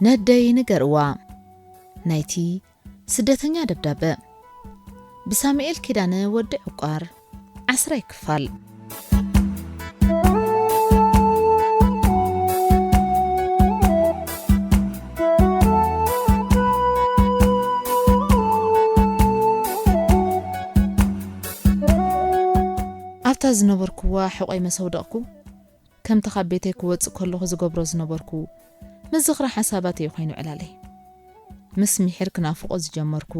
ነደይ ንገርዋ። ናይቲ ስደተኛ ደብዳበ ብሳሙኤል ኪዳነ ወዲ ዕቋር። ዓስራይ ክፋል። ኣብታ ዝነበርኩዋ ሕቆይ መሰውደቕኩ፣ ከምቲ ካብ ቤተይ ክወጽእ ከለኹ ዝገብሮ ዝነበርኩ፣ መዘኽራ ሓሳባተይ ኮይኑ ዕላለይ። ምስ ሚሒር ክናፍቆ ዝጀመርኩ፣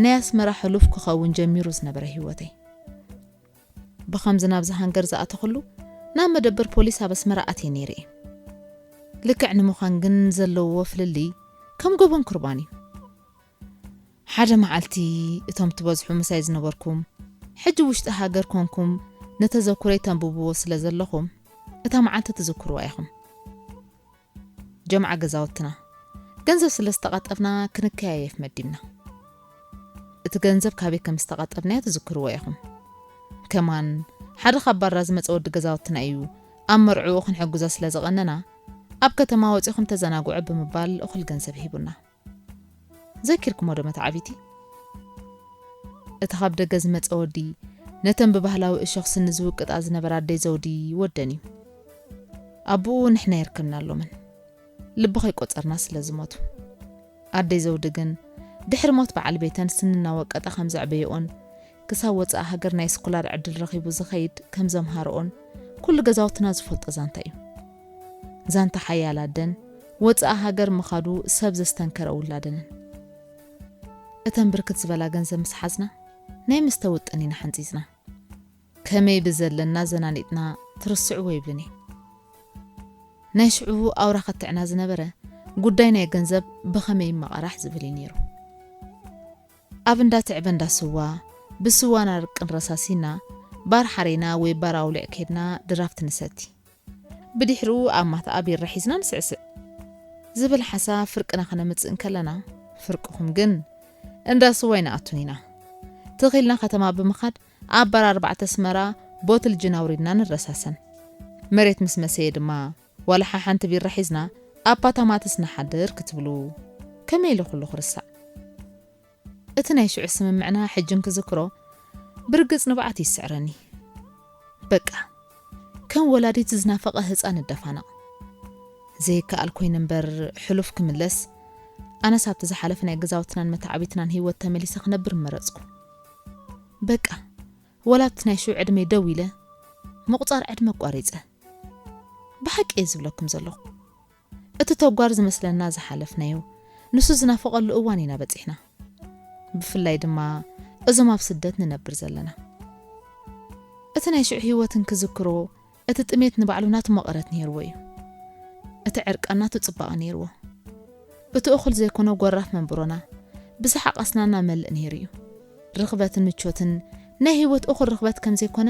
ናይ ኣስመራ ሕሉፍ ክኸውን ጀሚሩ ዝነበረ ህይወተይ። ብኸምዚ ናብዚ ሃንገር ዝኣተኹሉ፣ ናብ መደበር ፖሊስ ኣብ ኣስመራ ኣትየ ነይረ እየ። ልክዕ ንምዃን ግን ዘለዎ ፍልልይ ከም ጎቦን ክርባን እዩ። ሓደ መዓልቲ እቶም ትበዝሑ ምሳይ ዝነበርኩም፣ ሕጂ ውሽጢ ሃገር ኮንኩም ንተዘኩረይ ተንብብዎ ስለ ዘለኹም፣ እታ መዓልቲ ትዝክርዋ ኢኹም። ጀምዓ ገዛውትና። ገንዘብ ስለ ዝተቓጠብና ክንከያየፍ መዲብና። እቲ ገንዘብ ካበይ ከም ዝተቓጠብናዮ ትዝክርዎ ኢኹም። ከማን ሓደ ካብ ባራ ዝመጸ ወዲ ገዛውትና እዩ ኣብ መርዕኡ ክንሕግዞ ስለ ዝቐነና፣ ኣብ ከተማ ወጺኹም ተዘናግዑ ብምባል እኹል ገንዘብ ሂቡና። ዘኪርኩሞ ዶ መተዓቢቲ? እቲ ካብ ደገ ዝመጸ ወዲ ነተን ብባህላዊ እሾኽ ስኒ ዝውቅጣ ዝነበራ ኣደይ ዘውዲ ወደን እዩ። ኣቦኡ ንሕና የርከብናሎምን። ልቢ ከይቆጸርና ስለ ዝሞቱ። ኣደይ ዘውዲ ግን ድሕሪ ሞት በዓል ቤተን ስኒ እናወቀጠ ከም ዘዕበየኦን ክሳብ ወጻኢ ሃገር ናይ ስኩላር ዕድል ረኺቡ ዝኸይድ ከም ዘምሃረኦን ኩሉ ገዛውትና ዝፈልጦ ዛንታ እዩ። ዛንታ ሓያል ኣደን ወጻኢ ሃገር ምኻዱ ሰብ ዘስተንከረ ውላደንን። እተን ብርክት ዝበላ ገንዘብ ምስ ሓዝና ናይ መስተ ውጥን ኢና ሓንጺጽና። ከመይ ብዘለና ዘናኒጥና ትርስዕዎ ይብልን እየ። ናይ ሽዑ ኣውራ ኸትዕና ዝነበረ ጉዳይ ናይ ገንዘብ ብኸመይ ይመቓራሕ ዝብል እዩ ነይሩ። ኣብ እንዳ ትዕበ እንዳ ስዋ ብስዋን ኣረቅን ረሳሲና ባር ሓሬና ወይ ባር ኣውሊዕ ከድና ድራፍት ንሰቲ። ብድሕሪኡ ኣብ ማትኣ ቢራ ሒዝና ንስዕስዕ ዝብል ሓሳብ ፍርቅና ከነምጽእ እንከለና፣ ፍርቅኹም ግን እንዳ ስዋ ኣይንኣቱን ኢና። ትኺልና ከተማ ብምኻድ ኣብ ባር ኣርባዕተ ኣስመራ ቦትል ጅን ኣውሪድና ንረሳሰን። መሬት ምስ መሰየ ድማ ዋላ ሓሓንቲ ቢራ ሒዝና ኣብ ፓታማትስ ንሓድር ክትብሉ ከመይ ኢሉ ኩሉ ክርሳዕ? እቲ ናይ ሽዑ ስምምዕና ሕጂ እንክዝክሮ ብርግጽ ንብዓት ይስዕረኒ። በቃ ከም ወላዲት ዝናፈቐ ህጻን እደፋነቕ። ዘይከኣል ኮይነ እምበር ሕሉፍ ክምለስ፣ ኣነስ ኣብቲ ዝሓለፈ ናይ ገዛውትናን መተዓቢትናን ህይወት ተመሊሰ ክነብር ምመረጽኩ። በቃ ወላ ኣብቲ ናይ ሽዑ ዕድመይ ደው ኢለ ምቑጻር ዕድመ ኣቋሪጸ። ብሓቂ እየ ዝብለኩም ዘለኹ። እቲ ተጓር ዝመስለና ዝሓለፍናዮ፣ ንሱ ዝናፈቐሉ እዋን ኢና በጺሕና። ብፍላይ ድማ እዞም ኣብ ስደት ንነብር ዘለና። እቲ ናይ ሽዑ ህይወት እንክዝክሮ፣ እቲ ጥሜት ንባዕሉ ናቱ መቐረት ነይርዎ እዩ። እቲ ዕርቃን ናቱ ጽባቐ ነይርዎ። እቲ እኹል ዘይኮነ ጎራፍ መንብሮና ብሰሓቕ ኣስናንና መልእ ነይሩ እዩ። ርኽበትን ምቾትን ናይ ህይወት እኹል ርኽበት ከም ዘይኮነ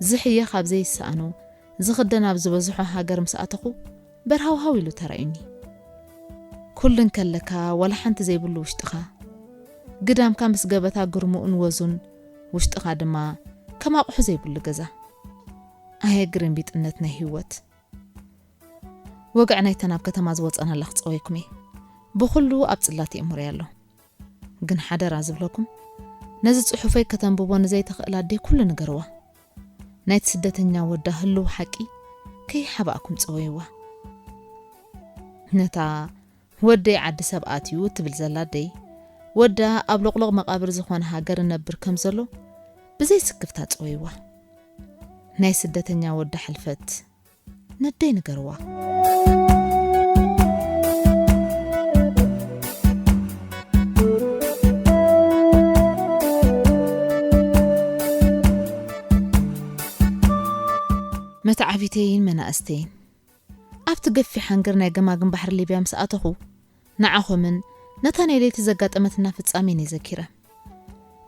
ዝሕየ ካብ ዘይሰኣኖ ዝኽደን ኣብ ዝበዝሖ ሃገር ምስ ኣተኹ በርሃውሃው ኢሉ ተራእዩኒ። ኩሉ እንከለካ ዋላ ሓንቲ ዘይብሉ ውሽጥኻ፣ ግዳምካ ምስ ገበታ ግርምኡን ወዙን፣ ውሽጥኻ ድማ ከም ኣቑሑ ዘይብሉ ገዛ። ኣየ ግርምቢጥነት ናይ ህይወት። ወግዒ ናይታ ናብ ከተማ ዝወጻናላ ክጸወየኩም እየ። ብኹሉ ኣብ ጽላት የእምሮይ ኣሎ። ግን ሓደራ ዝብለኩም፣ ነዚ ጽሑፈይ ከተንብቦ ንዘይትኽእል ኣደይ ኩሉ ንገርዋ። ናይቲ ስደተኛ ወዳ ህልው ሓቂ ከይሓባእኩም ጸወይዋ። ነታ ወደይ ዓዲ ሰብ ኣትዩ ትብል ዘላ ኣደይ፣ ወዳ ኣብ ሎቕሎቕ መቓብር ዝኾነ ሃገር እነብር ከም ዘሎ ብዘይ ስክፍታ ጸወይዋ። ናይ ስደተኛ ወዳ ሕልፈት ነደይ ንገርዋ። መተዓቢተይን መናእስተይን፣ ኣብቲ ገፊሕ ሃንገር ናይ ገማግም ባሕሪ ሊብያ ምስ ኣተኹ፣ ንዓኹምን ነታ ናይ ለይቲ ዘጋጠመትና ፍጻሜን እየ ዘኪረ።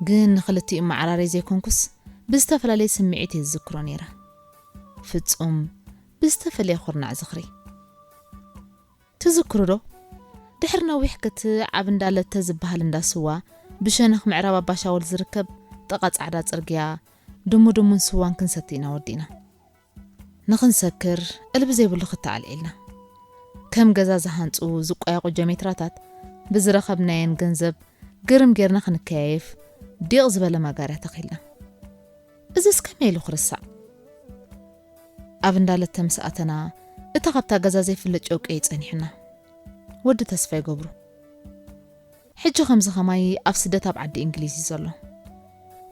ግን ንኽልቲኡ መዓራረይ ዘይኮንኩስ፣ ብዝተፈላለየ ስምዒት እየ ዝዝክሮ ነይረ። ፍጹም ብዝተፈለየ ኩርናዕ ዝኽሪ። ትዝክሩ ዶ? ድሕሪ ነዊሕ ክትዕ ኣብ እንዳ ለተ ዝበሃል እንዳ ስዋ፣ ብሸነኽ ምዕራብ ኣባሻወል ዝርከብ ጥቓ ጻዕዳ ጽርግያ፣ ድሙ ድሙን ስዋን ክንሰቲ ኢና ወዲእና። ንኽንሰክር እልቢ ዘይብሉ ክትዕ ኣልዒልና። ከም ገዛ ዝሃንጹ ዝቋየቑ ጀሜትራታት ብዝረኸብናየን ገንዘብ ግርም ጌርና ክንከያየፍ ዲቕ ዝበለ ማጋርያ ተኺልና። እዝስ ከመይ ኢሉ ክርሳዕ? ኣብ እንዳለተ ምስ ኣተና፣ እታ ካብታ ገዛ ዘይፍለጥ ጨውቂ እዩ ጸኒሑና። ወዲ ተስፋይ ገብሩ። ሕጂ ከምዚ ኸማይ ኣብ ስደት ኣብ ዓዲ እንግሊዝ እዩ ዘሎ።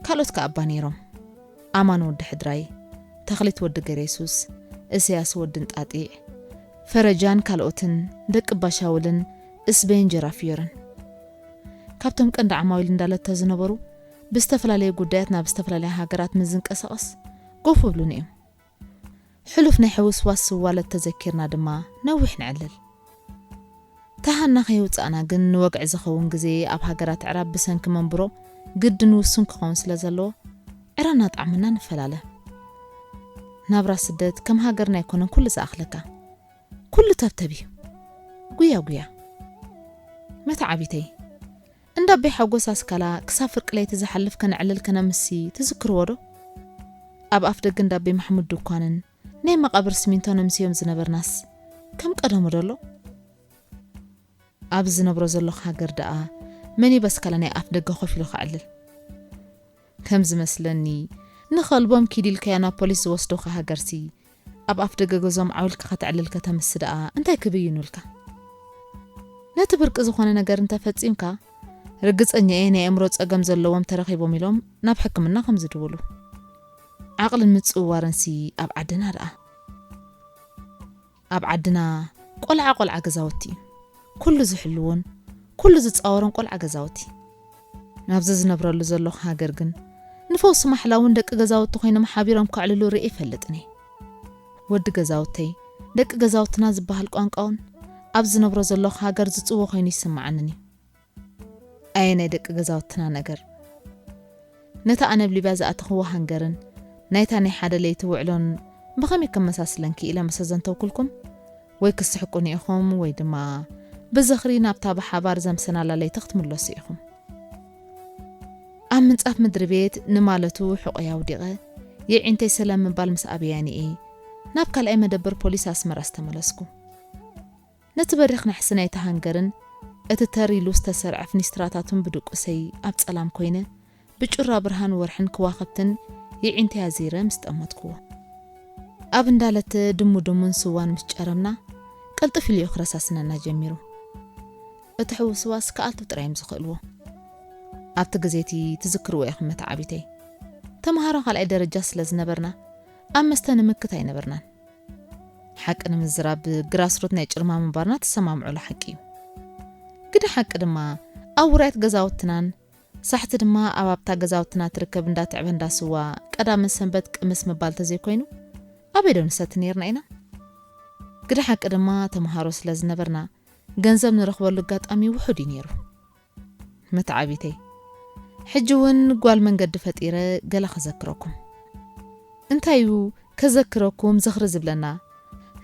ካልኦት ከኣ እባ ነይሮም። ኣማን ወዲ ሕድራይ፣ ተኽሊት ወዲ ገሬሱስ፣ እስያስ ወዲ እንጣጢዕ፣ ፈረጃን ካልኦትን፣ ደቂ ባሻውልን እስበይን ጀራፊዮርን። ካብቶም ቀንዲ ዓማዊል እንዳለተ ዝነበሩ፣ ብዝተፈላለየ ጉዳያት ናብ ዝተፈላለያ ሃገራት ምስ ዝንቀሳቐስ፣ ጎፍ ብሉን እዮም። ሕሉፍ ናይ ሕውስዋስ ስዋለት ተዘኪርና ድማ ነዊሕ ንዕልል። ተሃና ከየውጻእና ግን ንወግዒ ዝኸውን ግዜ ኣብ ሃገራት ዕራብ ብሰንኪ መንብሮ ግድን ውሱን ክኸውን ስለ ዘለዎ፣ ዕራና ጣዕምና ንፈላለ። ናብራ ስደት ከም ሃገርና ኣይኮነን ኩሉ ዝኣኽለካ። ኩሉ ተብተብ እዩ። ጉያ ጉያ። መተዓቢተይ፣ እንዳ ኣቦይ ሓጎስ ኣስካላ ክሳብ ፍርቂ ለይቲ ዝሓልፍ ከነዕልል ከነምሲ ትዝክርዎ ዶ? ኣብ ኣፍ ደገ እንዳ ኣቦይ ማሕሙድ ድኳንን ናይ መቓብር ስሚንቶ ነምስዮም ዝነበርናስ ከም ቀደሙ ዶ ኣሎ? ኣብ ዝነብሮ ዘለኹ ሃገር ደኣ መን እዩ በስካላ ናይ ኣፍ ደገ ኮፍ ኢሉ ከዕልል? ከም ዝመስለኒ፣ ንኸልቦም ኪድ ኢልካዮ ናብ ፖሊስ ዝወስዱኻ ሃገርሲ፣ ኣብ ኣፍ ደገ ገዝኦም ዓው ኢልካ ከተዕልል ከተምሲ ደኣ እንታይ ክብይኑልካ? ነቲ ብርቂ ዝኾነ ነገር እንተፈጺምካ፣ ርግጸኛ እየ ናይ ኣእምሮ ጸገም ዘለዎም ተረኺቦም ኢሎም ናብ ሕክምና ከም ዝድውሉ። ዓቕልን ምጽውዋርንሲ ኣብ ዓድና ደኣ። ኣብ ዓድና ቆልዓ ቆልዓ ገዛውቲ እዩ። ኩሉ ዝሕልዎን ኩሉ ዝጻወሮን ቆልዓ ገዛውቲ። ናብዚ ዝነብረሉ ዘለኹ ሃገር ግን ንፈውሲ ማሕላውን ደቂ ገዛውቲ ኮይኖም ሓቢሮም ከዕልሉ ርእየ ይፈልጥን እየ። ወዲ ገዛውተይ፣ ደቂ ገዛውትና ዝበሃል ቋንቋውን ኣብ ዝነብሮ ዘለኹ ሃገር ዝጽዎ ኮይኑ ይስምዓንን እዩ። ኣየ ናይ ደቂ ገዛውትና ነገር። ነታ ኣነ ኣብ ሊብያ ዝኣተኽዎ ሃንገርን ናይታ ናይ ሓደ ለይቲ ውዕሎን ብኸመይ ከመሳስለን ክኢለ ምስ ኣዘንተውኩልኩም፣ ወይ ክስሕቁኒ ኢኹም ወይ ድማ ብዝኽሪ ናብታ ብሓባር ዘምሰናላ ለይቲ ክትምለሱ ኢኹም። ኣብ ምንጻፍ ምድሪ ቤት ንማለቱ ሕቖይ ኣውዲቐ የዒንተይ ሰላም ምባል ምስ ኣበያኒ'የ ናብ ካልኣይ መደበር ፖሊስ ኣስመራ ዝተመለስኩ። ነቲ በሪኽ ናሕሲ ናይቲ ሃንገርን እቲ ተር ኢሉ ዝተሰርዐ ፍኒስትራታቱን ብድቁሰይ ኣብ ጸላም ኮይነ፣ ብጩራ ብርሃን ወርሕን ከዋኽብትን የዒንተይ ኣዚረ ምስ ጠመትኩዎ። ኣብ እንዳለተ ድሙ ድሙን ስዋን ምስ ጨረምና፣ ቅልጥፍ ኢሉ እዩ ክረሳስነና ጀሚሩ። እቲ ሕውስዋስ ክኣልቱ ጥራይ እዮም ዝኽእልዎ። ኣብቲ ግዜ እቲ ትዝክርዎ ኢኹም መተዓቢተይ። ተምሃሮ ካልኣይ ደረጃ ስለ ዝነበርና፣ ኣብ መስተ ንምክት ኣይነበርናን። ሓቂ ንምዝራብ ግራስሩት ናይ ጭርማ ምንባርና ትሰማምዑሉ ሓቂ እዩ። ግደ ሓቂ ድማ ኣብ ውራያት ገዛውትናን ሳሕቲ ድማ ኣብ ኣብታ ገዛውትና ትርከብ እንዳ ትዕበ እንዳ ስዋ ቀዳምን ሰንበት ቅምስ ምባል ተዘይኮይኑ ኣበይ ዶ ንሰቲ ነይርና ኢና? ግደ ሓቂ ድማ ተምሃሮ ስለ ዝነበርና ገንዘብ ንረኽበሉ ኣጋጣሚ ውሑድ እዩ ነይሩ። መተዓቢተይ፣ ሕጂ እውን ጓል መንገዲ ፈጢረ ገለ ከዘክረኩም። እንታይ እዩ ከዘክረኩም ዝኽሪ ዝብለና?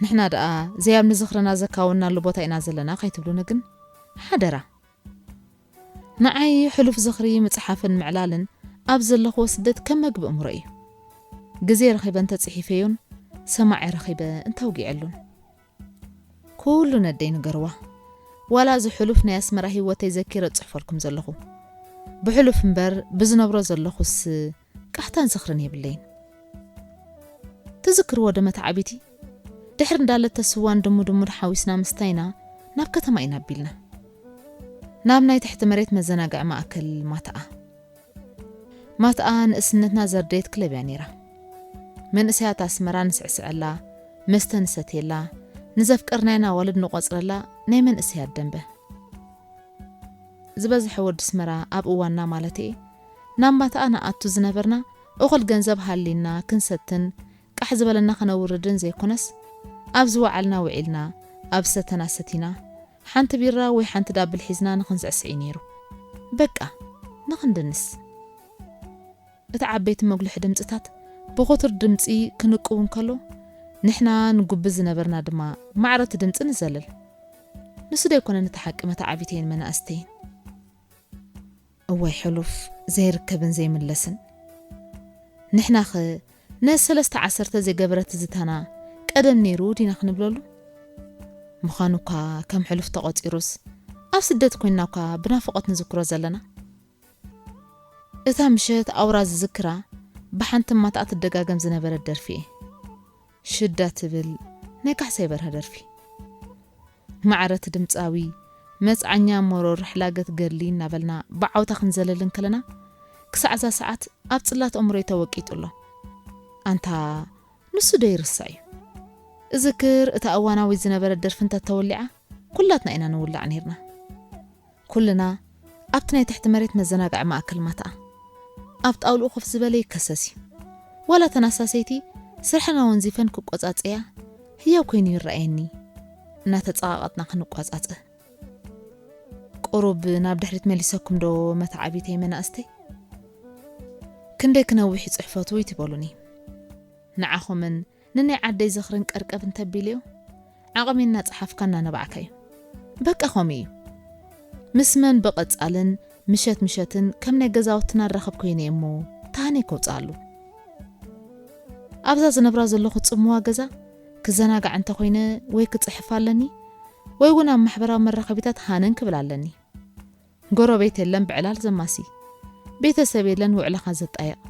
ንሕና ደኣ ዘይ ኣብ ንዝኽርና ዘካወናሉ ቦታ ኢና ዘለና ከይትብሉኒ ግን ሓደራ። ንዓይ ሕሉፍ ዝኽሪ ምጽሓፍን ምዕላልን ኣብ ዘለኽዎ ስደት ከም መግቢ እምሮ እዩ። ግዜ ረኺበ እንተጽሒፈዮን ሰማዒ ረኺበ እንተውጊዐሉን። ኩሉ ነደይ ንገርዋ። ዋላ እዚ ሕሉፍ ናይ ኣስመራ ህይወተይ ዘኪረ ጽሕፈልኩም ዘለኹ። ብሕሉፍ እምበር ብዝነብሮ ዘለኹስ ቃሕታን ዝኽርን የብለይን። ትዝክርዎ ዶ መተዓቢቲ? ድሕሪ እንዳለተ ስዋን ድሙ ድሙን ሓዊስና ምስታይና ናብ ከተማ ኢና ኣቢልና። ናብ ናይ ትሕቲ መሬት መዘናግዒ ማእከል ማትኣ። ማትኣ ንእስነትና ዘርደየት ክለብ እያ ነይራ። መንእሰያት ኣስመራ ንስዕስዐላ፣ መስተ ንሰትየላ፣ ንዘፍቀርናየን ኣዋልድ ንቖጽረላ ናይ መንእሰያት ደንበ። ዝበዝሐ ወዲ ኣስመራ ኣብ እዋንና ማለተይ፣ ናብ ማትኣ ንኣቱ ዝነበርና እኹል ገንዘብ ሃልይና ክንሰትን ቃሕ ዝበለና ከነውርድን ዘይኮነስ፣ ኣብ ዝወዓልና ውዒልና፣ ኣብ ዝሰተና ሰቲና፣ ሓንቲ ቢራ ወይ ሓንቲ ዳብል ሒዝና ንኽንስዕስዕ እዩ ነይሩ። በቃ፣ ንኽንድንስ። እቲ ዓበይቲ መጉልሒ ድምጽታት ብኹቱር ድምጺ ክንቅው እንከሎ፣ ንሕና ንጉብዝ ዝነበርና ድማ ማዕረቲ ድምጺ ንዘልል። ንሱ ዶ ኣይኮነን እቲ ሓቂ መተዓቢተይን መናእስተይን? እዋይ ሕሉፍ ዘይርከብን ዘይምለስን። ንሕናኸ ነዚ ሰለስተ ዓሰርተ ዘይገበረ ትዝታና ቀደም ነይሩ ዲና ክንብለሉ? ምዃኑ እኳ ከም ሕሉፍ ተቖጺሩስ፣ ኣብ ስደት ኮይንና እኳ ብናፍቖት ንዝክሮ ዘለና። እታ ምሸት ኣውራ ዝዝክራ፣ ብሓንቲ ማትኣ ትደጋገም ዝነበረት ደርፊ እየ። ሽዳ ትብል ናይ ካሕሳይ በርሀ ደርፊ። ማዕረ እቲ ድምጻዊ፣ መጽዓኛ መሮር ሕላገት ገድሊ እናበልና ብዓውታ ክንዘለል እንከለና፣ ክሳዕ እዛ ሰዓት ኣብ ጽላት ኣእምሮይ ተወቂጡ ኣሎ። ኣንታ ንሱ ዶ ይርሳዕ እዩ? እዝክር እታ እዋናዊት ዝነበረት ደርፊ እንተተወሊዓ፣ ኩላትና ኢና ንውላዕ ነይርና። ኩልና ኣብቲ ናይ ትሕቲ መሬት መዘናግዒ ማእከል ማትኣ ኣብ ጣውልኡ ኮፍ ዝበለ ይከሰስ እዩ። ዋላ እተን ኣሳሰይቲ ስርሐን ኣወንዚፈን ክቆጻጸያ ህያው ኮይኑ ይረኣየኒ። እናተጸቓቐጥና ክንቋጻጸ። ቁሩብ ናብ ድሕሪት መሊሰኩም ዶ መተዓቢተይ መናእስተይ? ክንደይ ክነውሕ እዩ ጽሕፈቱ ይትበሉኒ። ንዓኹምን ንናይ ዓደይ ዝኽርን ቀርቀብ እንተቢልዮ፣ ዓቕሚ እናጸሓፍካ እናነባዕካ እዩ። በቃ ከምኡ እዩ። ምስ መን ብቐጻልን ምሸት ምሸትን ከም ናይ ገዛውትና ንራኸብ ኮይነ እሞ፣ ታህነይ ከውጽኣሉ። ኣብዛ ዝነብራ ዘለኹ ጽምዋ ገዛ፣ ክዘናጋዕ እንተኾይነ ወይ ክጽሕፍ ኣለኒ፣ ወይ እውን ኣብ ማሕበራዊ መራኸቢታት ሃነን ክብል ኣለኒ። ጎረቤት የለን ብዕላል ዘማሲ፣ ቤተሰብ የለን ውዕለኻ ዘጣየቕ።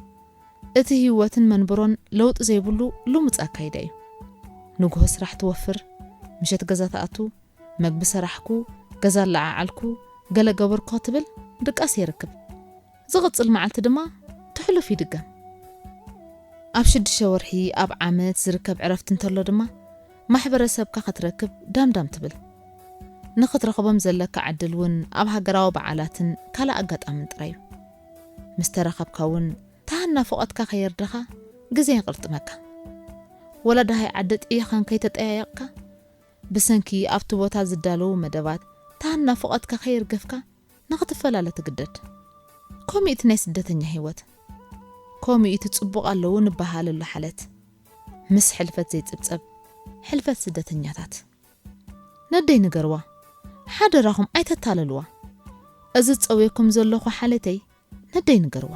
እቲ ህይወትን መንበሮን ለውጢ ዘይብሉ ልሙጽ ኣካይዳ እዩ። ንግሆ ስራሕ ትወፍር፣ ምሸት ገዛ ትኣቱ፣ መግቢ ሰራሕኩ፣ ገዛ ኣለዓዓልኩ፣ ገለ ገበርኩ ክትብል ድቃስ የርክብ። ዝቕጽል መዓልቲ ድማ ትሕሉፍ ይድገም። ኣብ ሽዱሽተ ወርሒ ኣብ ዓመት ዝርከብ ዕረፍቲ እንተሎ ድማ ማሕበረሰብካ ክትረክብ ዳምዳም ትብል። ንኽትረኽቦም ዘለካ ዕድል እውን ኣብ ሃገራዊ በዓላትን ካልእ ኣጋጣምን ጥራይ እዩ። ምስ ተራኸብካ እውን ታህና ፍቐትካ ከየርደኻ ግዜ የቕልጥመካ። ወላ ደሃይ ዓዲ ጥየኻን ከይተጠያየቕካ ብሰንኪ ኣብቲ ቦታ ዝዳለዉ መደባት ታህና ፍቐትካ ከየርገፍካ ንኽትፈላለ ትግደድ። ከምኡ እቲ ናይ ስደተኛ ህይወት። ከምኡ እቲ ጽቡቕ ኣለዉ ንበሃለሉ ሓለት። ምስ ሕልፈት ዘይጽብጸብ ሕልፈት ስደተኛታት። ነደይ ንገርዋ። ሓደራኹም ኣይተታለልዋ። እዚ ዝጸውየኩም ዘለኹ ሓለተይ ነደይ ንገርዋ።